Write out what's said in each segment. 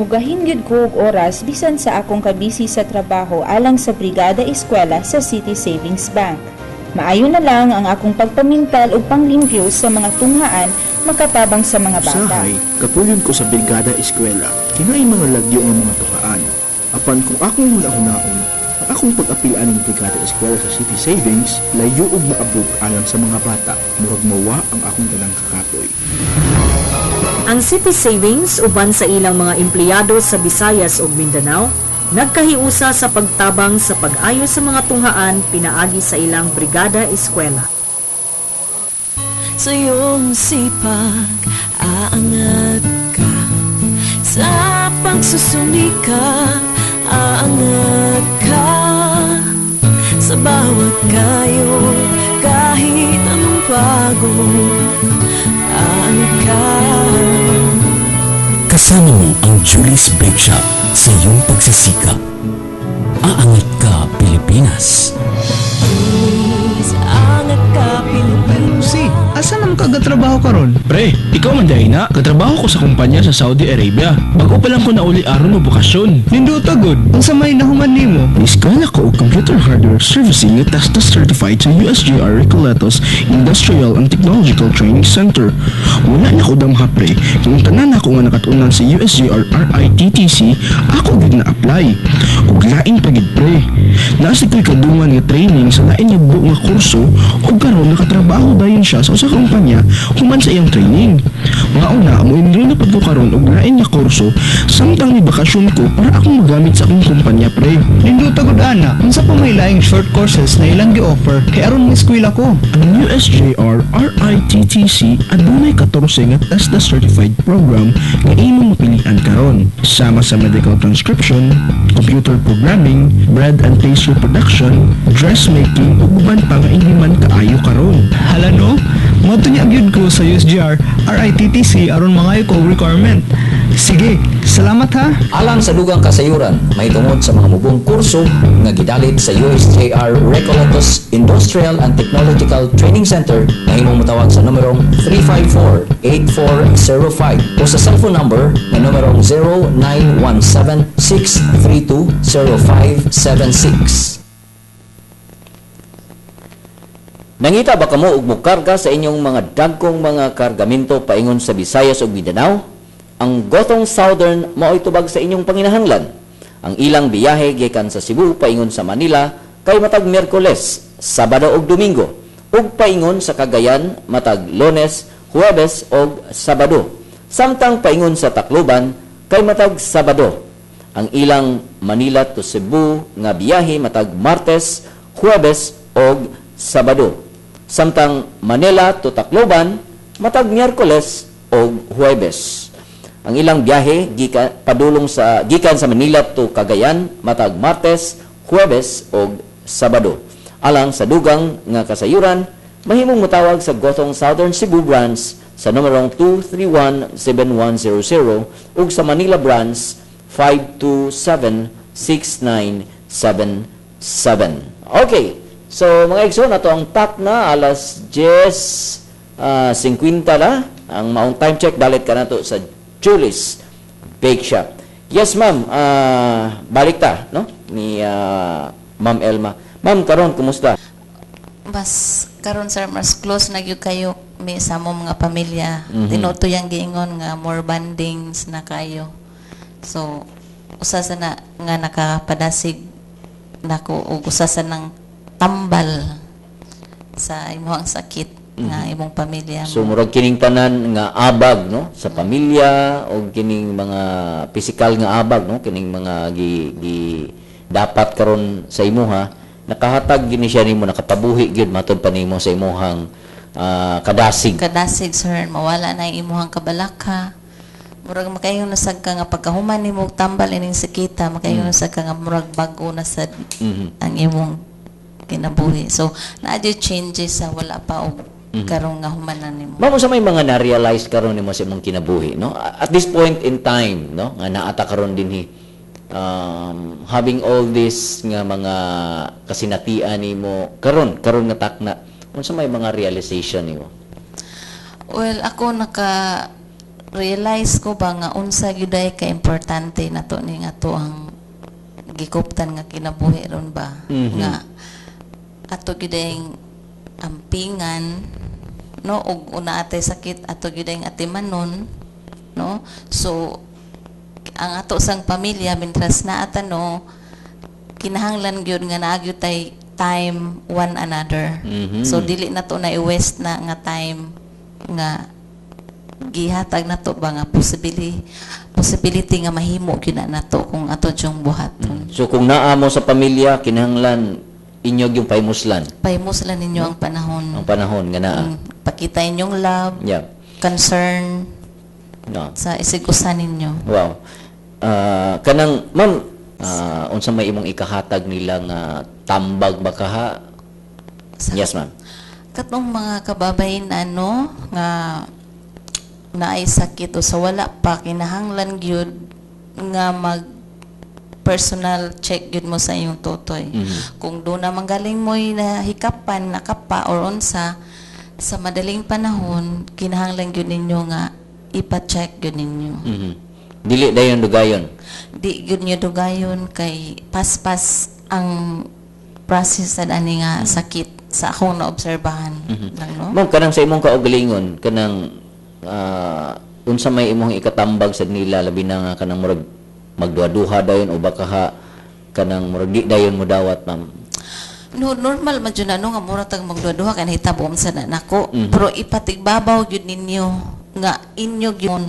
Mugahin gyud ko og oras bisan sa akong kabisi sa trabaho alang sa Brigada Eskwela sa City Savings Bank. Maayo na lang ang akong pagpamintal ug panglimpyo sa mga tunghaan makatabang sa mga bata. Usahay, kapuyon ko sa Brigada Eskwela, kinaay mga lagyo nga mga tuhaan. Apan kung akong huna-hunaon, ang akong pag-apil aning Brigada Eskwela sa City Savings, layo og maabot alang sa mga bata, murag mawa ang akong tanang kakapoy. Ang City Savings uban sa ilang mga empleyado sa Visayas ug Mindanao nagkahiusa sa pagtabang sa pag-ayo sa mga tunghaan pinaagi sa ilang Brigada Eskwela. Sa iyong sipag, aangat ka. Sa pagsusumikap, aangat ka. Sa bawat kayo, kahit anong pagod, aangat ka. Kasama mo ang Julie's Bake Shop sa iyong pagsisikap. Aangat ka, Pilipinas. Please, angat ka, Pilipinas. Si, asa naman ka trabaho karon? Pre, ikaw man diay na, katrabaho ko sa kumpanya sa Saudi Arabia. Bago pa lang ko nauli aron mo bakasyon. Nindota gud. Unsa may nahuman nimo? Eskwela ko og Computer Hardware Servicing nga TESDA certified sa USJR Recoletos Industrial and Technological Training Center. Wala na ko damha, pre, kung tanan ako nga nakatunan sa USJR RITTC, ako gid na apply. Ug lain pa gid, pre. Naa sa ko'y kadungan nga training sa lain nga buok nga kurso ug karon nakatrabaho dayon siya sa usa ka kumpanya human sa iyang training. Mao na mo enroll na pud ko karon og lain nga kurso samtang ni bakasyon ko para akong magamit sa akong kumpanya, pre. Nindota gud ana. Unsa pa may laing short courses na ilang gi-offer kay aron mo eskwela ko? Ang USJR RITTC adunay 14 nga TESDA certified program nga imong mapilian karon. Sama sa medical transcription, computer programming, bread and pastry production, dressmaking ug uban pa nga hindi man kaayo karon. Hala no? Moadto nya gyud ko sa USJR RITTC aron mangayo ko og requirement. Sige, salamat ha. Alang sa dugang kasayuran, mahitungod sa mga mubong kurso nga gidalit sa USJR Recoletos Industrial and Technological Training Center, mahimong motawag sa numerong 354-8405 o sa cellphone number nga numerong 0917-632-0576. Nangita ba kamo og mokarga sa inyong mga dagkong mga kargamento paingon sa Visayas ug Mindanao? Ang Gotong Southern mao'y tubag sa inyong panginahanglan. Ang ilang biyahe gikan sa Cebu paingon sa Manila kay matag Miyerkules, Sabado ug Domingo, ug paingon sa Cagayan matag Lunes, Huwebes ug Sabado. Samtang paingon sa Tacloban kay matag Sabado. Ang ilang Manila to Cebu nga biyahe matag Martes, Huwebes ug Sabado. Samtang Manila to Tacloban matag Miyerkules ug Huwebes. Ang ilang biyahe gikan padulong sa gikan sa Manila to Cagayan matag Martes, Huwebes ug Sabado. Alang sa dugang nga kasayuran, mahimong motawag sa Gotong Southern Cebu Branch sa numerong 231-7100 ug sa Manila Branch 527-6977. Okay. So mga igsoon, ato ang takna alas 10:50 na. Ang maong time check dalit ka nato sa Julie's Bake Shop. Yes, ma'am. Balik ta, no? Ni Ma'am Elma. Ma'am, karon kumusta? Mas karon, sir, mas close na gyud kayo mi sa among mga pamilya. Tinuod to yang giingon nga more bondings na kayo. So usa sa na nga nakapadasig nako ug usa sa nang tambal sa imong sakit nga imong pamilya. So murag kining tanan nga abag, no, sa pamilya o kining mga pisikal nga abag, no, kining mga gi dapat karon sa imuha, nakahatag gini siya nimo, nakapabuhi gyud matud pa nimo sa imuhang kadasig. Kadasig, sir, mawala na yung imuhang kabalaka. Murag makaingon na sad ka nga pagkahuman nimo og tambal ining sakita, makaingon na sad ka nga murag bag-o na sad ang imong kinabuhi. So naa jud changes sa wala pa og karong nga humanan nimo. Ma'am, sa may mga na-realize karon nimo sa imong kinabuhi, no? At this point in time, no, nga naata karon dinhi, having all this nga mga kasinatian nimo karon karon nga takna, unsa may mga realization nimo? Well, ako naka Realize ko ba nga unsa gyud ay ka importante nato ni nga to ang gikuptan nga kinabuhi ron ba nga ato gyud ay ampingan, no, ug una atay sakit, ato gyud ay atimanon, no? So ang ato sang pamilya, mintras na ata, no, kinahanglan gyud nga naa gyud tay time one another. So dili na to na i-waste na nga time nga gihatag nato ba nga possibility nga mahimo gyud na nato kung ato jung buhaton. So kung naa mo sa pamilya, kinahanglan inyo yung pahimuslan Pahimuslan ninyo ang panahon. Ang panahon nga naa. Pakita inyong love, concern sa isig-usa ninyo. Wow. Kanang ma'am, unsa may imong ikahatag nila nga tambag ba kaha? Yes, ma'am. Katong mga kababayin, ano, nga naay sakit o sa wala pa, kinahanglan gyud nga mag personal check gyud mo sa inyong totoy. Kung do na manggaling mo'y nahikapan, nakapa or unsa sa madaling panahon, kinahanglan gyud ninyo nga ipa-check gyud ninyo. Dili dayon dugayon. Di gyud nyo dugayon kay paspas ang process sa ani nga sakit sa akong naobserbahan lang, no? Ma'am, kanang sa imong kaugalingon, kanang unsa may imong ikatambag sa nila, labi na nga kanang murag magduha-duha dayon o baka ha kanang murag di dayon mo dawat, ma'am? No, normal man jud na, no, nga mura tag magduha-duha kay nahitabo man sa na nako. Pero ipatigbabaw gyud ninyo nga inyo gyud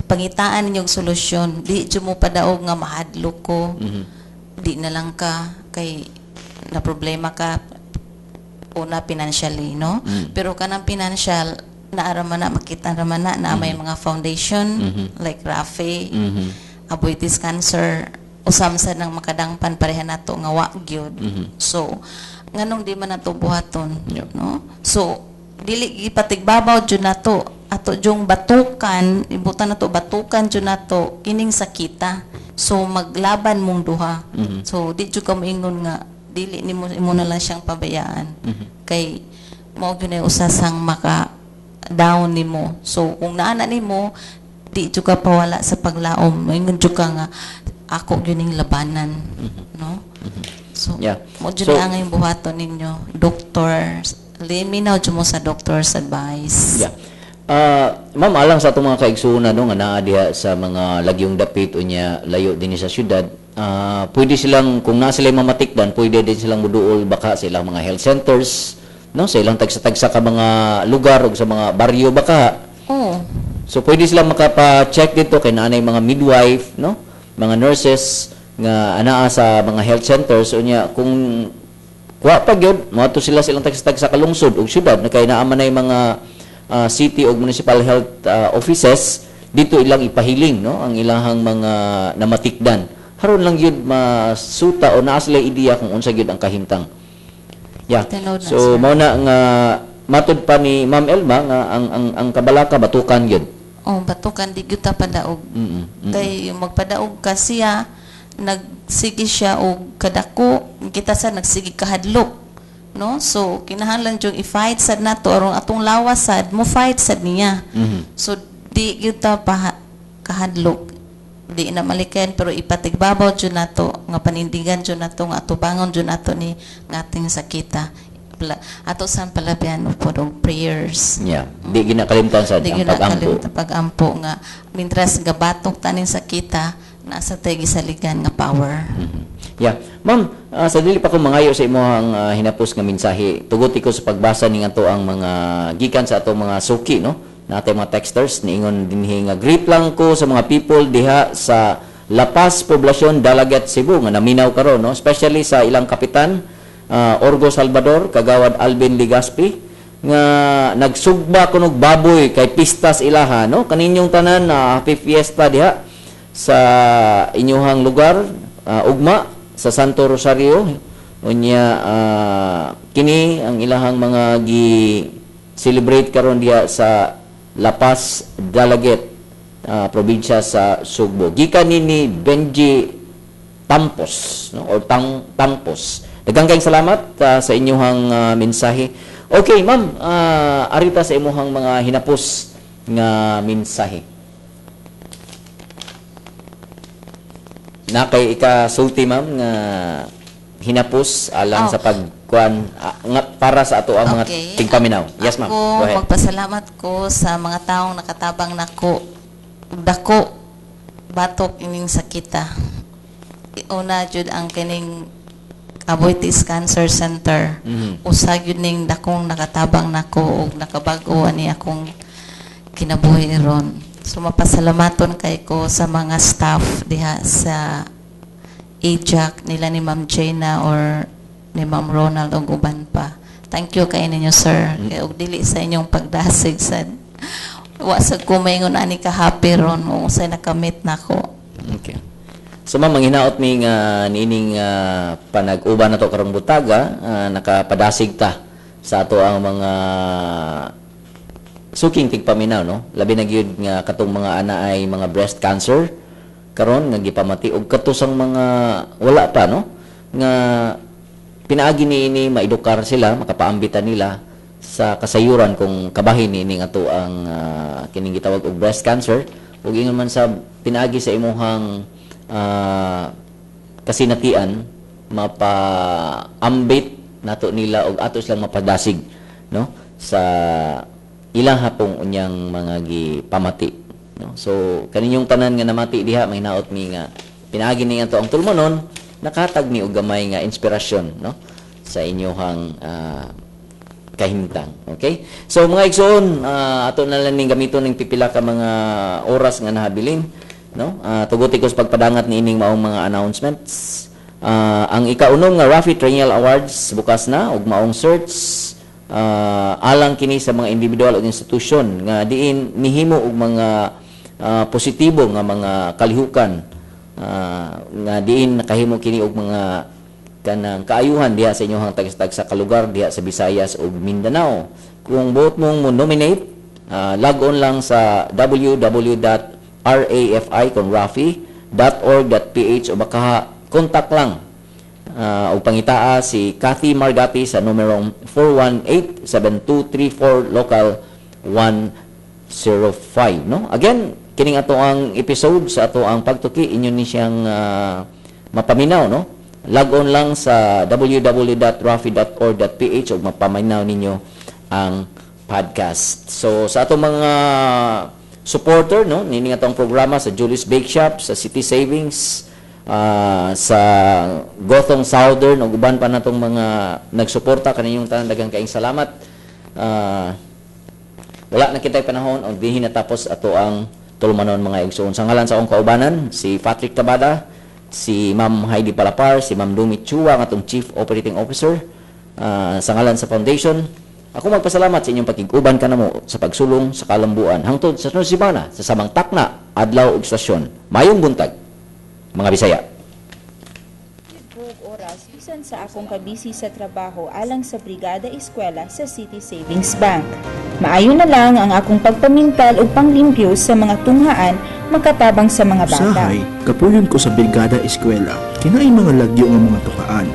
pangitaan ninyong solusyon. Di jud mo padaog nga mahadlok ko. Di na lang ka kay na problema ka una financially, no? Pero kanang financial naara man na, makita raman na na may mga foundation like RAFE, Aboitiz Cancer, usam sa nang makadangpan pareha nato nga wa gyud. So nganong di man nato buhaton, no? So dili gipatigbabaw jud nato, ato jung batukan, ibutan nato, batukan jud nato kining sakita. So maglaban mong duha. So di jud ka moingon nga dili nimo, imo na lang siyang pabayaan kay mao gyud na usa sang maka down nimo. So kung naa na nimo, di jud ka pawala sa paglaom, moingon jud ka nga ako gyud ning labanan, no? So mo jud na ang buhaton ninyo, doctor, liminaw jud mo sa doctor's advice. Yeah. Ma'am, alang sa atong mga kaigsuonan, no, nga naa diha sa mga lagyong dapit unya layo dinhi sa syudad, pwede silang, kung naa sila mamatikdan, pwede din silang muduol baka sa ilang mga health centers, no, sa ilang tagsa-tagsa ka mga lugar ug sa mga baryo baka. Oo. So pwede silang makapa-check dito kay naanay mga midwife, no? Mga nurses nga anaa sa mga health centers. Unya kung wa pa gyud, moadto sila silang tagsa-tagsa ka lungsod ug syudad na kay naa man nay mga city ug municipal health offices dito, ilang ipahiling, no, ang ilahang mga namatikdan. Haron lang gyud masuta o naa sila ideya kung unsa gyud ang kahimtang. Yeah. Tinuod na, So sir. mao na nga matud pa ni Ma'am Elma nga ang kabalaka batukan gyud. Oh, batukan, di gyud ta padaog. Kay magpadaog ka siya, nagsige siya og kadako, kita sa nagsige kahadlok, no? So kinahanglan jud i-fight sad nato aron atong lawas sad mo fight sad niya. So di gyud ta pa kahadlok. Di na malikayan, pero ipatigbabaw jud nato nga panindigan jud nato nga atubangon jud nato ni nga ating sakita. Ato sa palabian pod og prayers. Yeah. Di ginakalimtan sad Di ang gyud na pag-ampo. kalimtan pag-ampo nga mintras gabatok taning sakita, nasa tay gisaligan nga power. Yeah. Ma'am, sa dili pa ko mangayo sa imong hinapos nga mensahe, tuguti ko sa pagbasa ning ato ang mga gikan sa atong mga suki, no? Natay mga texters niingon dinhi nga greet lang ko sa mga people diha sa La Paz, Poblacion, Dalaguete, Cebu nga naminaw karon, no? Especially sa ilang kapitan, Orgo Salvador, Kagawad Alvin Ligaspi, nga nagsugba kunog baboy kay pistas ilaha, no? Kaninyong tanan na happy fiesta diha sa inyuhang lugar, ugma sa Santo Rosario. Unya kini ang ilahang mga gi celebrate karon diha sa La Paz, Dalaguete, probinsya sa Sugbo, gikan ni Benji Tampos, no, or Tampos. Daghang kayong salamat sa inyuhang mensahe. Okay, ma'am, arita sa imuhang mga hinapos nga mensahe. Na kay ikasulti, ma'am, nga hinapos alang sa pagkuan nga para sa ato ang mga tigpaminaw. Yes, ma'am. Ako, Go ahead. Magpasalamat ko sa mga taong nakatabang nako. Dako batok ining sakita. Una jud ang kining Aboitiz Cancer Center. Usa gyud ning dakong nakatabang nako ug nakabag-o ani akong kinabuhi ron. So mapasalamaton kay ko sa mga staff diha sa AJAC nila ni Ma'am Jaina or ni Ma'am Ronald ug uban pa. Thank you kay ninyo, sir. Kay og dili sa inyong pagdasig sad, wa sa ko maingon ani ka happy ron mo usay nakamit nako. Okay. So ma'am, manghinaot mi nga niining panag-uban na to karong butaga, nakapadasig ta sa ato ang mga suking tigpaminaw, no? Labi na gyud nga katong mga ana ay mga breast cancer karon nga gipamati og katusang mga wala pa, no? Nga pinaagi niini maedukar sila, makapaambitan nila sa kasayuran kung kabahin niini ato ang kining gitawag og breast cancer ug ingon man sa pinaagi sa imuhang kasinatian mapaambit nato nila og ato silang mapadasig, no, sa ilang hapong unyang mga gipamati, no? So kaninyong tanan nga namati diha, may naot mi nga pinaagi ni ato ang tulumanon nakatag mi og gamay nga inspirasyon, no, sa inyohang kahimtang. Okay? So mga igsoon, ato na lang ning gamiton ning pipila ka mga oras nga nahabilin, no? Tuguti ko sa pagpadangat niining maong mga announcements. Ang ikaunom nga Rafi Triennial Awards bukas na ug maong search alang kini sa mga individual o institusyon nga diin nihimo og mga positibo nga mga kalihukan nga diin nakahimo kini og mga kanang kaayuhan diha sa inyong tagsa sa kalugar diha sa Visayas ug Mindanao. Kung buot mong mo nominate, log on lang sa www.rafi kon rafi.org.ph o baka contact lang og pangitaa si Kathy Margati sa numerong 418-7234 local 105, no? Again, kining ato ang episode sa ato ang pagtuki inyo ni siyang mapaminaw, no? Log on lang sa www.rafi.org.ph ug mapaminaw ninyo ang podcast. So sa atong mga supporter, no, nining atong programa sa Julie's Bake Shop, sa City Savings, sa Gothong Southern ug uban pa natong mga nagsuporta kaninyong tanan, daghang kaayong salamat. Wala na kita'y panahon og dinhi natapos ato ang tulumanon, mga igsoon. Sa ngalan sa akong kaubanan, si Patrick Tabada, si Ma'am Heidi Palapar, si Ma'am Lumi Chua, ang atong Chief Operating Officer, sa ngalan sa foundation, ako magpasalamat sa inyong pakig-uban kanamo sa pagsulong sa kalambuan. Hangtod sa sunod semana sa samang takna, adlaw ug stasyon. Mayong buntag, mga Bisaya. Buog oras bisan sa akong kabisi sa trabaho alang sa Brigada Eskwela sa City Savings Bank. Maayo na lang ang akong pagpamintal ug panglimpyo sa mga tunghaan makatabang sa mga bata. Usahay, kapuyon ko sa Brigada Eskwela, kinaay mga lagyo nga mga tukaan.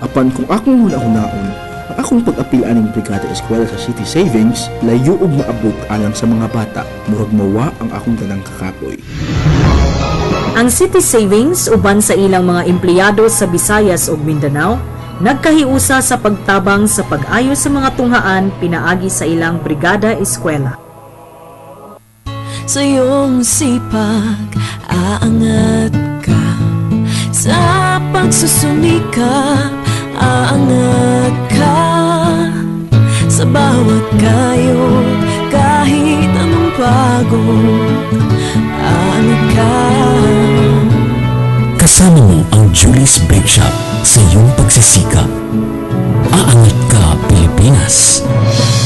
Apan kung akong huna-hunaon, ang akong pag-apil aning Brigada Eskwela sa City Savings, layo og maabot alang sa mga bata, murag mawa ang akong tanang kakapoy. Ang City Savings uban sa ilang mga empleyado sa Visayas ug Mindanao nagkahiusa sa pagtabang sa pag-ayos sa mga tunghaan pinaagi sa ilang Brigada Eskwela. Sa iyong sipag, aangat ka. Sa pagsusumikap, aangat ka. Sa bawat kayod, kahit anong pagod, aangat ka. Kasama mo ang Julie's Bake Shop sa iyong pagsisikap. Aangat ka, Pilipinas.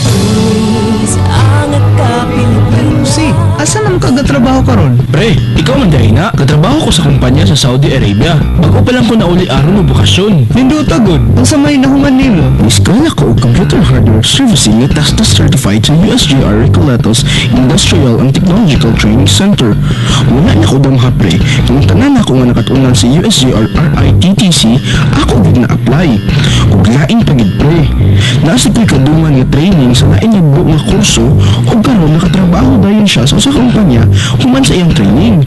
Please, angat ka, Pilipinas. Si, asa naman ka gatrabaho karon? Pre, ikaw man dahil na, katrabaho ko sa kumpanya sa Saudi Arabia. Bago pa lang ko nauli aron og bakasyon. Nindota gud. Unsa may nahuman nimo? Eskwela ko og Computer Hardware Servicing nga TESDA certified sa USJR Recoletos Industrial and Technological Training Center. Wala na ko damha, pre. Kung tanan ako nga nakatunan sa USJR RITTC, ako gid na-apply. Ug lain pa gid, pre. Naa sa ko'y kadungan nga training sa lain nga buok nga kurso ug karon nakatrabaho dayon siya sa usa ka kumpanya human sa iyang training.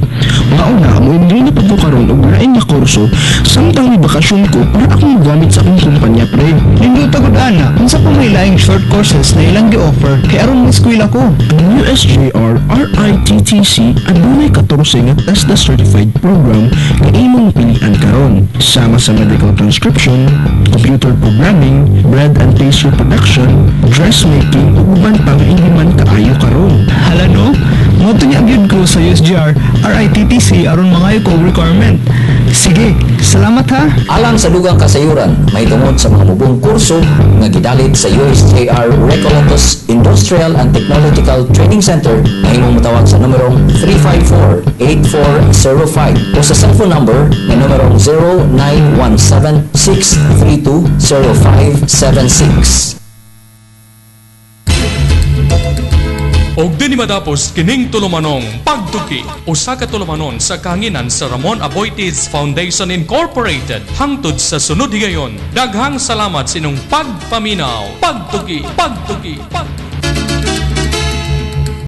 Mao na mo na pud ko karon og lain nga kurso samtang may bakasyon ko para akong magamit sa akong kumpanya, pre. Nindot gud ana, unsa pa may laing short courses na ilang gi-offer kay aron mo-eskwela ko? Ang USJR RITTC adunay 14 nga TESDA certified program nga imong pilian karon, sama sa medical transcription, computer programming, bread and pastry production, dressmaking ug uban pa nga hindi man kaayo karon. Hala no, moadto nya gyud ko sa USJR RITTC aron mangayo ko og requirement. Sige, salamat ha. Alang sa dugang kasayuran, mahitungod sa mga mubong kurso nga gidalit sa USJR Recoletos Industrial and Technological Training Center, mahimong motawag sa numerong 354-8405 o sa cellphone number nga numerong 0917-632-0576. Og dinhi matapos kining tulumanong Pagtuki, usa ka tulumanon sa kahanginan sa Ramon Aboitiz Foundation Incorporated. Hangtod sa sunod higayon, daghang salamat sa inyong pagpaminaw. Pagtuki, pagtuki, pagtuki.